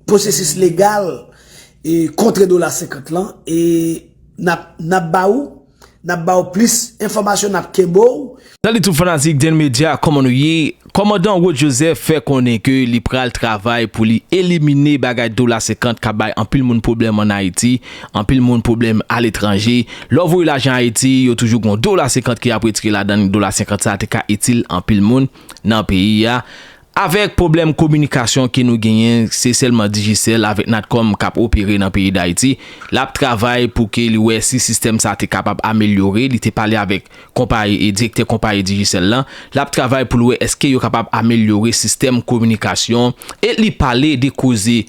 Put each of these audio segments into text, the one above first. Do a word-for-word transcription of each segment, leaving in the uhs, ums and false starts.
pwosesis legal e kontre dola senkant lan e n ap n ap ba ou n ap ba ou plis enfòmasyon, n ap kenbe w. Salut tout fanatik Dèn Media, kòman nou ye? Kòmandan Rod Joseph fè konnen ke li pral travay pou li elimine bagay dola senkant k ap bay anpil moun pwoblèm ann Ayiti, anpil moun pwoblèm aletranje. Lè w voye lajan Ayiti, yo toujou gen yon dola senkant ki ap retire ladan l, dola senkant sa a te ka itil anpil moun nan peyi a. Avèk pwoblèm kominikasyon ke nou genyen, se sèlman Digicel avèk Natcom k ap opere nan peyi Dayiti. L ap travay pou ke li wè si sistèm sa a te kapab amelyore. Li te pale avèk konpayi e direktè konpayi Digicel lan. L ap travay pou l wè èske yo kapab amelyore sistèm kominikasyon e li pale de koze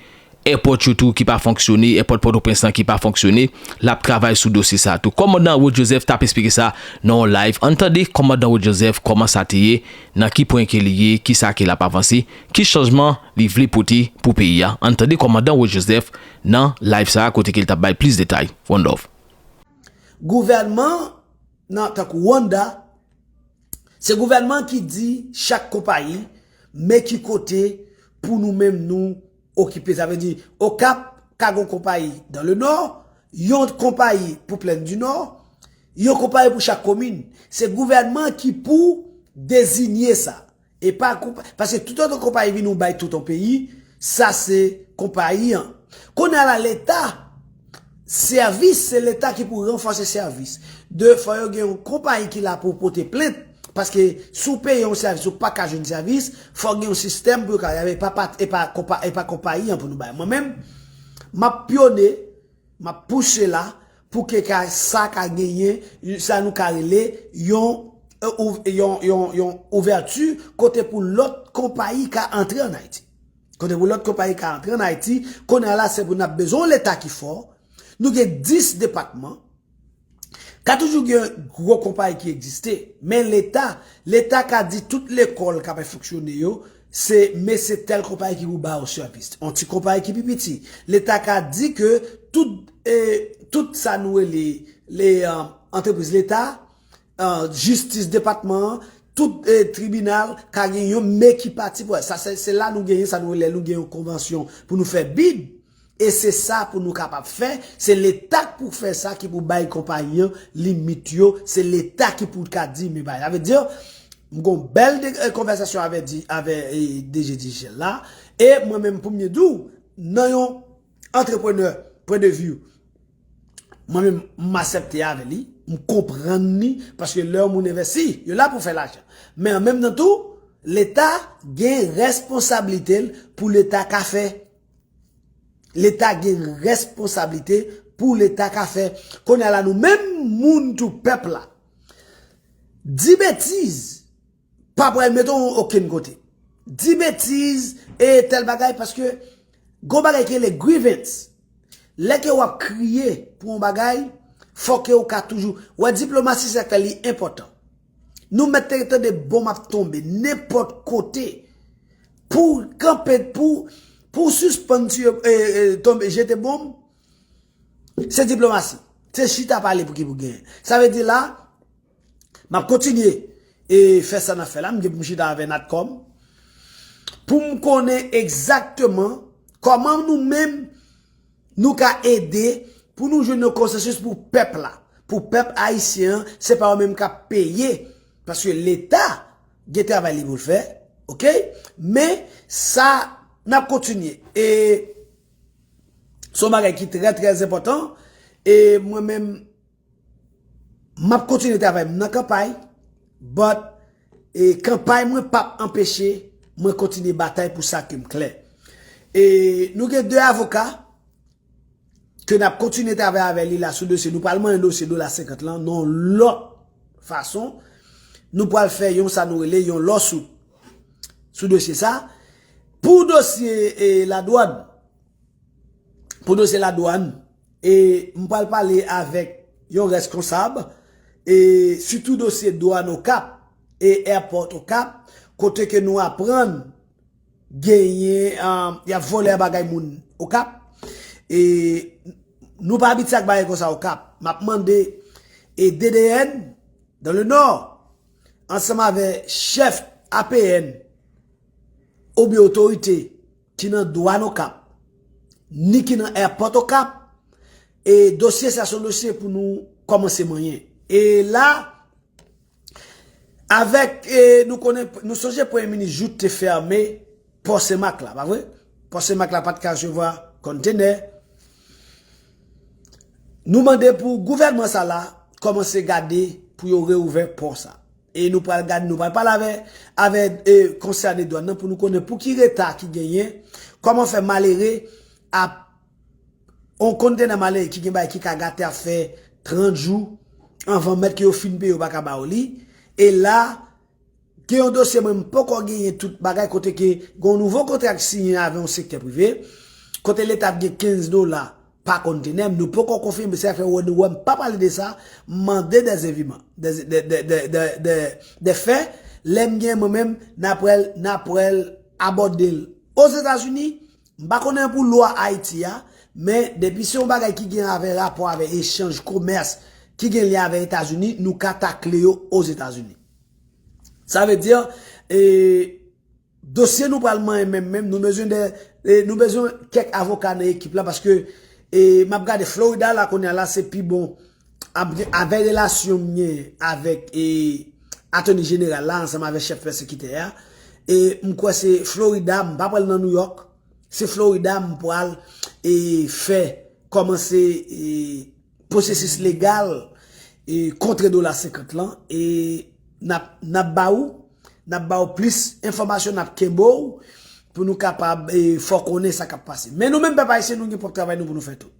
èpòt yo tou ki pa fonksyone, èpòt Pòtoprens lan ki pa fonksyone. L ap travay sou dosye sa a tou. Kòmandan Rod Joseph t ap esplike sa nan yon live. Ann tande kòmandan Rod Joseph kòman sa te ye, nan ki pwen ke li ye, kisa ke l ap avanse, ki chanjman li vle pote pou peyi a. Ann tande kòmandan Rod Joseph nan live sa a kote ke l t ap bay plis detay. One love. Gouvènman nan tankou Rwanda, se gouvènman ki di chak konpayi men ki kote pou nou menm nou okipe. Sa vle di, Okap ka gen yon konpayi dans le nord, yon konpayi pou Plaine du Nord, yon konpayi pou chak komin. Se gouvènman ki pou dezinye sa. E pa konpa, paske tout otan konpayi vin ou bay tout yon peyi, sa se konpayi an. Kounye a la Leta, sèvis, se Leta ki pou ranfòse sèvis. De fò yo gen yon konpayi ki la pou pote plent, paske si w peye yon sèvis ou pa ka jwenn sèvis, fò gen yon sistèm pou yo ka, e pa, e pa, e pa konpayi an pou nou bay. Mwen menm, m ap pyone, m ap pouse la pou ke ka sa ka genyen sa nou ka rele yon yon yon yon ouvèti kote pou lòt konpayi ka antre ann Ayiti. Kote pou lòt konpayi ka antre ann Ayiti, kounye a la se pou n ap bezwen yon Leta ki fò. Nou gen dis depatman. Ka toujou gen gwo konpayi ki egziste, men Leta, Leta ka di tout lekòl k ap fonksyone yo, se men se tèl konpayi ki pou ba yo sèvis. Yon ti konpayi ki pi piti. Leta ka di ke tout e tout sa nou rele le antrepriz Leta, jistis depatman an, tout e tribinal ka gen yon men ki pati pou sa. Se la nou genyen sa nou rele nou gen yon konvansyon pou nou fè bid. E se sa pou nou kapab fè, se Leta k pou fè sa ki pou bay konpayi an limit yo, se Leta ki pou ka di men bagay. Sa vle di, m gon bèl konvèsasyon avè di avè DG Digicel la, e mwen menm pou m di w nan yon antreprenè pwen de vi, mwen menm m aksepte avè li, m konprann li, paske lè yon moun envesti, yo la pou fè lajan. Men an menm tan tou, Leta gen responsablite l pou Leta ka fè. Leta gen responsablite pou Leta ka fè. Kounye a la nou menm moun tou pèp la, di betiz pa pral mete w okenn kote. Di betiz e tèl bagay paske gon bagay ki rele grievance. Lè ke w ap kriye pou yon bagay, fò ke w ka toujou wè diplomasi se sa k fè li enpòtan. Nou mèt te tande bonm ap tonbe nenpòt kote pou kanpe pou pou sispann tiye e, e, tonbe jete bonm. Se diplomasi. Se chita pale pou ki pou genyen. Sa vle di la m ap kontinye e fè sa n ap fè la, m gen pou m chita avè Natcom pou m konnen egzakteman kòman nou menm nou ka ede pou nou jwenn yon konsansis pou pèp la, pou pèp ayisyen an, se pa yo menm k ap peye, paske Leta gen travay li pou l fè, oke? Men sa n ap kontinye. E se yon bagay ki trè trè enpòtan. E mwen menm m ap kontinye travay m nan kanpay, but e kanpay mwen p ap anpeche mwen kontinye batay pou sa ke m klè. E nou gen de avoka ke n ap kontinye travay avè li la sou dosye, nou pral manyen dosye dola senkant lan nan yon lòt fason. Nou pral fè yon sa nou rele yon lawsuit sou dosye sa. Pou dosye e ladwàn, pou dosye ladwàn, e m pral pale avèk yon reskonsab e sitou dosye dwàn Okap e airport Okap, kote ke nou aprann genyen y ap vòlè bagay moun Okap. E nou pa abitye ak bagay konsa Okap. M ap mande e DDN dans le nord ansanm avè chèf APN oubyen otorite ki nan dwàn Okap ni ki nan airport Okap. E dosye sa se yon dosye pou nou kòmanse manyen. E la, avèk, e, nou konnen, nou sonje Premye Minis Jouthe te fèmen pò Senmak la, pa vre? Pò Senmak la pa t ka resevwa konntenè. Nou mande pou gouvènman sa la kòmanse gade pou yo reouvè pò sa. E nou pral gade, nou pral pale avè, avè e, konsène dwàn nan pou nou konnen pou ki reta ki genyen, kòman fè malere ap yon konntenè malere ki gen bagay ki ka gate ap fè trant jou anvan mèt ke yo fin peye yo pa ka ba yo li. E la, gen yon dosye mwen m poko genyen tout bagay kote ke gen yon nouvo kontra ki siyen avè yon sektè prive. Kote Leta ap gen kenz dola pa konntenè, nou poko konfime, se sa fè wè nou wè m pa pale de sa, m mande dèzeviman, de, de, de, de, de, de, de fè, lè m gen mwen menm, n ap pral, n ap pral abòde l Ozetazini, m pa konnen pou lwa Ayiti a, men depi se yon bagay ki gen avè rapò avè echanj komès ki gen lyen avè Etazini, nou ka takle yo Ozetazini. Sa vle di, e, dosye nou pral manyen menm menm, nou bezwen de, e, nou bezwen kèk avoka nan ekip la, paske, e, m ap gade Florida la kounye a la, se pi bon, ap gen, avè relasyon m gen avèk, e, Attorney General la, ansanm avè chèf pèsekitè a, e, m kwè se Florida, m pa pral nan New York, se Florida m pral, e, fè, kòmanse, e, pwosesis legal, e, kontre dola senkant lan, e, n ap, n ap ba ou, n ap ba ou plis enfòmasyon, n ap kenbe w, pou nou kapab, e, fè w konnen sa k ap pase. Men nou menm pèp ayisyen, nou gen pwòp travay nou pou nou fè tou.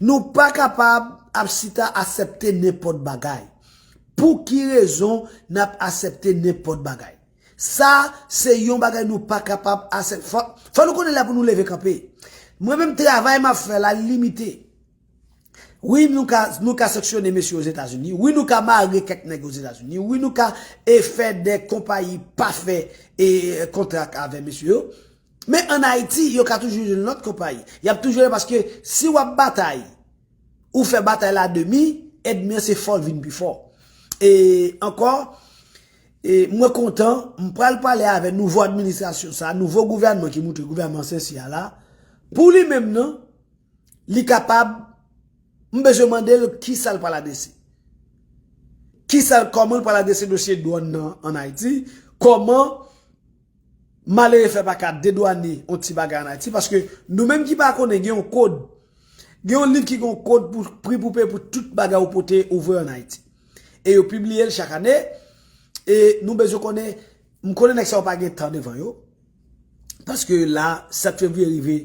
Nou pa kapab ap chita aksepte nenpòt bagay. Pou ki rezon n ap aksepte nenpòt bagay? Sa, se yon bagay nou pa kapab aksepte. Fò, fò nou konnen lè pou nou leve kanpe. Mwen menm travay m ap fè la limite. Wi, nou ka, nou ka sanksyone mesye Ozetazini. Wi, nou ka mare kèk nèg Ozetazini. Wi, nou ka, e, fè de konpayi pa fè, e, kontra avè mesye yo. Men ann Ayiti, yo ka toujou jwenn lòt konpayi. Y ap toujou jwenn paske si w ap batay, ou fè batay la demi, ènmi an se fò l vin pi fò. E ankò, e mwen kontan, m pral pale avè nouvo administrasyon sa, nouvo gouvènman ki moute gouvènman Sensi a la. Pou li menm nan, li kapab, m bezwen mande l kisa l pral adrese. Kisa l, kòman l pral adrese dosye dwàn nan ann Ayiti? Kòman malere fè pa ka dedwane yon ti bagay ann Ayiti? Paske nou menm ki pa konnen, gen yon kòd. Gen yon liv ki gen yon kòd pou pri pou peye pou tout bagay ou pote ou voye ann Ayiti. E yo pibliye l chak ane. E nou bezwen konnen, m konnen nèg sa yo pa gen tan devan yo. Paske la, sèt fevriye rive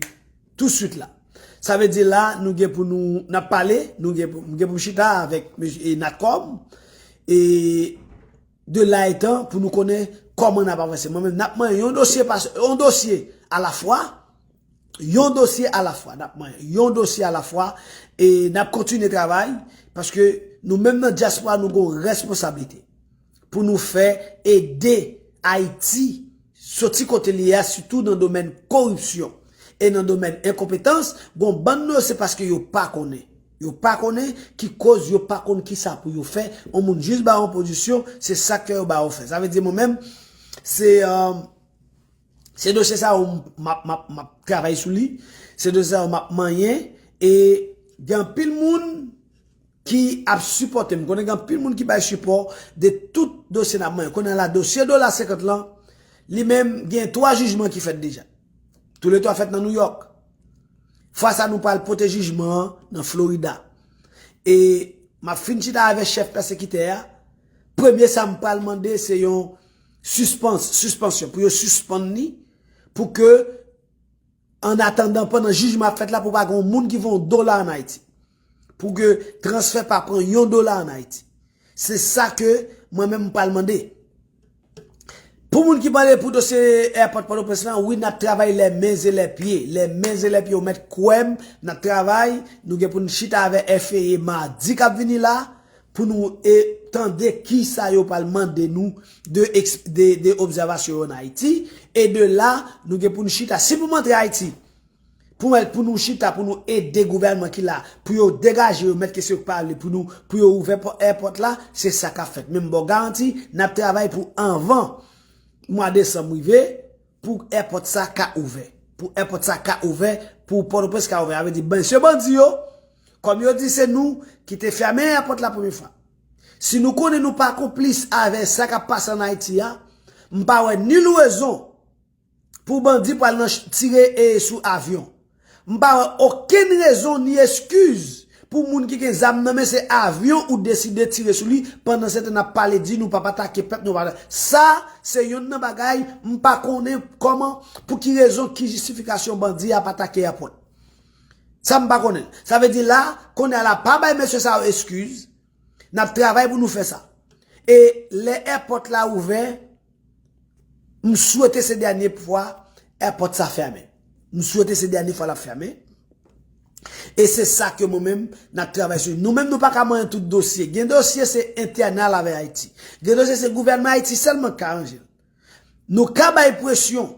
touswit la. Sa vle di la, nou gen pou nou, n ap pale, nou gen pou, m gen pou m chita avèk mesye, e, Natcom, e de la etan, pou nou konnen kòman n ap avanse. Mwen menm, n ap manyen yon dosye pa, yon dosye alafwa, yon dosye alafwa, n ap manyen yon dosye alafwa, e n ap kontinye travay, paske nou menm nan dyaspora, nou gen yon responsablite pou nou fè ede Ayiti soti kote li ye a, sitou nan domèn koripsyon e nan domèn enkonpetans, gon bann nan yo se paske yo pa konnen. Yo pa konnen ki koz, yo pa konn kisa pou yo fè. Yon moun jis ba yo yon pozisyon, se sa k fè yo ba yo fè. Sa vle di mwen menm, se, e, se dosye sa yo m ap, m ap, m ap travay sou li. Se dosye sa yo m ap manyen. E gen anpil moun ki ap sipòte m. Konnen gen anpil moun ki bay sipò de tout dosye n ap manyen. Konnen la, dosye dola senkant lan, li menm gen twa jijman ki fèt deja. Toulètwa fèt nan Nouyòk. Fwa sa nou pral pote jijman an nan Florida. E m ap fin chita avèk chèf pèsekitè a. Premye sa m pral mande se yon sispans, sispansyon pou yo sispann li, pou ke an atandan, pandan jijman ap fèt la, pou pa gen yon moun ki voye yon dola ann Ayiti. Pou ke transfè pa pran yon dola ann Ayiti. Se sa ke mwen menm m pral mande. Pou moun ki pale pou dosye airport Pòtoprens lan, wi, n ap travay les mains et les pieds. Les mains et les pieds, ou mèt kwè m, n ap travay, nou gen pou n chita avèk F A A madi k ap vini la, pou nou, e, tande kisa yo pral mande nou de, de, de obsèvasyon yo ann Ayiti, e de la, nou gen pou n chita. Si pou m antre Ayiti, pou, pou nou chita, pou nou ede gouvènman ki la, pou yo degaje yo, mèt kesyon yo k pa vle, pou nou, pou yo ouvè pò, airport la, se sa k ap fèt. Men m ba w garanti, n ap travay pou anvan mwa desanm rive, pou airport sa ka ouvè. pou èpòt sa ka ouvè, pou Pòtoprens ka ouvè. Sa vle di, mesye bandi yo, kòm yo di se nou ki te fèmen èpòt la premye fwa. Si nou konnen nou pa konplis avè sa k ap pase ann Ayiti a, m pa wè ni lwezon pou bandi pral nan ch- tire e sou avyon. M pa wè okenn rezon ni eskiz pou moun ki gen zam nan men se avyon ou deside tire sou li pandan se tan n ap pale di nou p ap atake pèp nou pa sa se youn nan bagay m pa konnen kòman pou ki rezon ki jistifikasyon bandi ap atake èpòt. Sa m pa konnen. Sa vle di la, kounye a la pa bay mesye sa yo eskiz. N ap travay pou nou fè sa. E lè èpòt la ouvè, m swete se dènye fwa èpòt sa fèmen. M swete se dènye fwa l ap fèmen. E se sa ke mwen menm n ap travay sou li. Nou menm nou pa ka manyen tout dosye. Gen dosye se entènal avè Ayiti. Gen dosye se gouvènman Ayiti sèlman k ka ranje l. Nou ka bay presyon.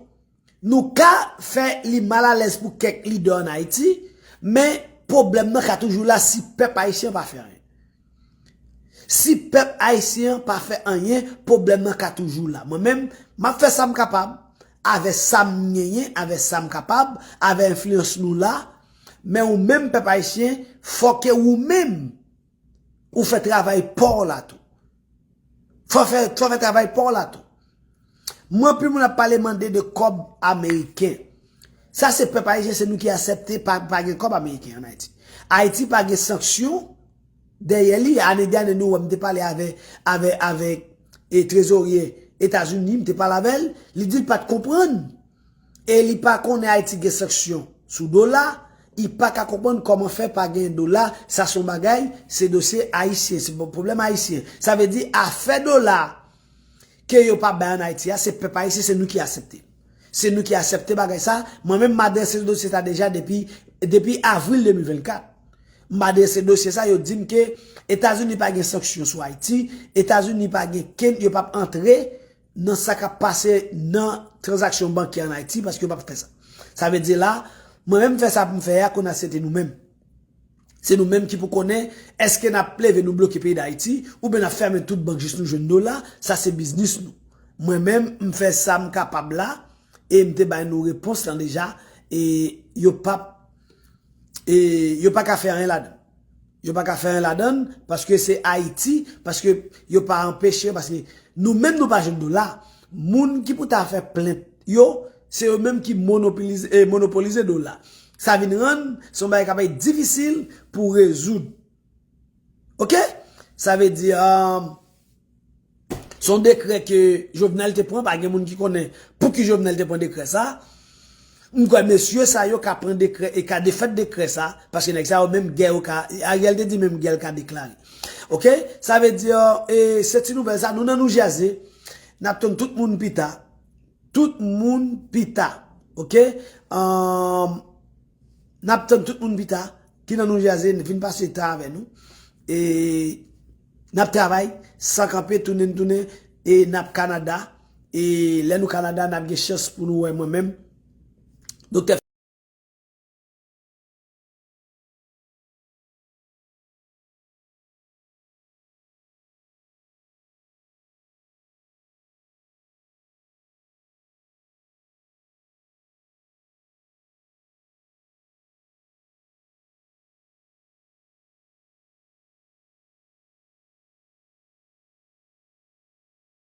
Nou ka fè li malalèz pou kèk lidè ann Ayiti, men pwoblèm nan ka toujou la si pèp ayisyen pa fè anyen. Si pèp ayisyen an pa fè anyen, pwoblèm nan ka toujou la. Mwen menm, m ap fè sa m kapab, avè sa m genyen, avè sa m kapab, avè enfliyans nou la, men ou menm pèp ayisyen, fò ke ou menm, ou fè travay pa w la tou. Fò fè, fò fè travay pa w la tou. Mwen, anpil moun ap pale mande de kòb ameriken. Sa se pèp ayisyen, se nou ki aksepte pa, pa gen kòb ameriken ann Ayiti. Ayiti pa gen sanksyon dèyè li. Ane dènye nou wè m te pale avè, avè, avè e trezorye Etazini, m te pale avè l, li di l pa t konprann. E li pa konnen Ayiti gen sanksyon sou dola, li pa ka konprann kòman fè pa gen dola, sa se yon bagay, se dosye ayisyen, se pwoblèm ayisyen. Sa vle di afè dola ke yo pa bay ann Ayiti a, se pèp ayisyen, se nou ki aksepte. Se nou ki aksepte bagay sa. Mwen menm m adrese dosye sa deja depi, depi avril de mil vennkat. M adrese dosye sa, yo di m ke Etazini pa gen sanksyon sou Ayiti, Etazini pa gen ken, yo p ap antre nan sa k ap pase nan tranzaksyon bankè ann Ayiti paske yo p ap fè sa. Sa vle di la, mwen menm fè sa pou m fè a, kounye a se te nou menm. Se nou menm ki pou konnen èske n ap leve nou bloke peyi Dayiti oubyen n ap fèmen tout bank jis nou jwenn dola, sa se biznis nou. Mwen menm, m fè sa m kapab la e m te bay nou repons lan deja e yo p ap e yo pa ka fè anyen ladan. Yo pa ka fè anyen ladan paske se Ayiti, paske yo pa anpeche, paske nou menm nou pa jwenn dola. Moun ki pou ta fè plent yo, se yo menm ki monopolize, eh, monopolize dola. Sa vin rann se yon bagay k ap difisil pou rezoud. Oke? Sa vle di, um, se yon dekrè ke Jovenel te pran, pa gen moun ki konnen pouki Jovenel te pran dekrè sa. M kwè mesye sa yo ka pran dekrè e ka defèt dekrè sa, paske nèg sa yo menm gè yo ka, Ariel te di menm gè l ka deklare. Oke? Sa vle di, e, se ti nouvèl sa, nou nan nou jaze, n ap tann tout moun pita. Tout moun pita. Oke? Um, n ap tann tout moun pita ki nan nou jaze, vin pase tan avè nou. E n ap travay san kanpe, tounen n tounen, e n ap Kanada. E lè nou Kanada, n ap gen chans pou nou wè mwen menm, Doktè